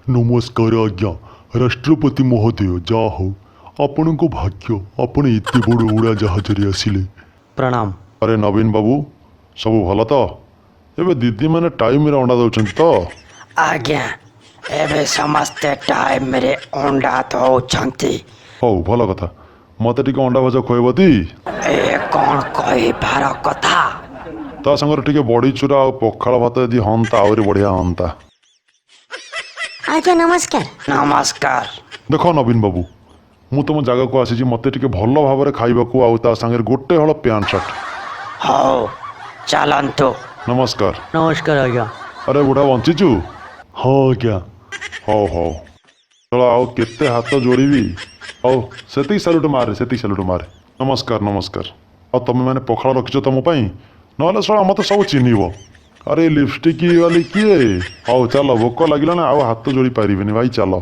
ନମସ୍କାର ଆଜ୍ଞା, ରାଷ୍ଟ୍ରପତି ମହୋଦୟ। ଯାହା ହଉ, ଆପଣଙ୍କ ଭାଗ୍ୟ, ଆପଣ ଏତେ ବଡ଼ ଉଡ଼ାଜାହାଜରେ ଆସିଲେ। ପ୍ରଣାମ। ଆରେ ନବୀନ ବାବୁ, ସବୁ ଭଲ ତ? ଏବେ ଦିଦିମାନେ ଟାଇମ୍ରେ ଅଣ୍ଡା ଦେଉଛନ୍ତି ତ? ଆଜ୍ଞା, ଏବେ ସମସ୍ତେ ଟାଇମ୍ରେ ଅଣ୍ଡା ଦଉଛନ୍ତି। ହଉ, ଭଲ କଥା। ମୋତେ ଟିକେ ଅଣ୍ଡା ଭଜା ଖୁଆଇବ ତି? ଏ କ'ଣ କହିବାର କଥା? ତା ସାଙ୍ଗରେ ଟିକେ ବଡ଼ି ଚୁରା ଆଉ ପଖାଳ ଭାତ ଯଦି ହଅନ୍ତା, ଆହୁରି ବଢ଼ିଆ ହଅନ୍ତା। ଆଜ୍ଞା, ନମସ୍କାର। ନମସ୍କାର। ଦେଖ ନବୀନ ବାବୁ, ମୁଁ ତୁମ ଜାଗାକୁ ଆସିଛି। ମୋତେ ଟିକେ ଭଲ ଭାବରେ ଖାଇବାକୁ ଆଉ ତା ସାଙ୍ଗରେ ଗୋଟେ ହଳ ପ୍ୟାଣ୍ଟ ସାର୍ଟ। ହଉ, ଚାଲନ୍ତୁ। ନମସ୍କାର। ନମସ୍କାର ଆଜ୍ଞା। ଆରେ ବୁଢ଼ା, ବଞ୍ଚିଛୁ? ହଁ ଆଜ୍ଞା। ହଉ ହଉ, ଚଳ, ଆଉ କେତେ ହାତ ଯୋଡ଼ିବି? ହଉ, ସେତିକି ସାଲୁଟ ମାରେ, ସେତିକି ସାଲୁଟ ମାରେ। ନମସ୍କାର, ନମସ୍କାର। ଆଉ ତମେ ମାନେ ପଖାଳ ରଖିଛ ତମ ପାଇଁ? ନହେଲେ ଶଳା ମୋତେ ସବୁ ଚିହ୍ନିବ। ଆରେ, ଲିପଷ୍ଟିକ୍ ବାଲି କିଏ? ହଉ ଚାଲ, ଭୋକ ଲାଗିଲାଣି, ଆଉ ହାତ ଯୋଡ଼ି ପାରିବିନି ଭାଇ, ଚାଲ।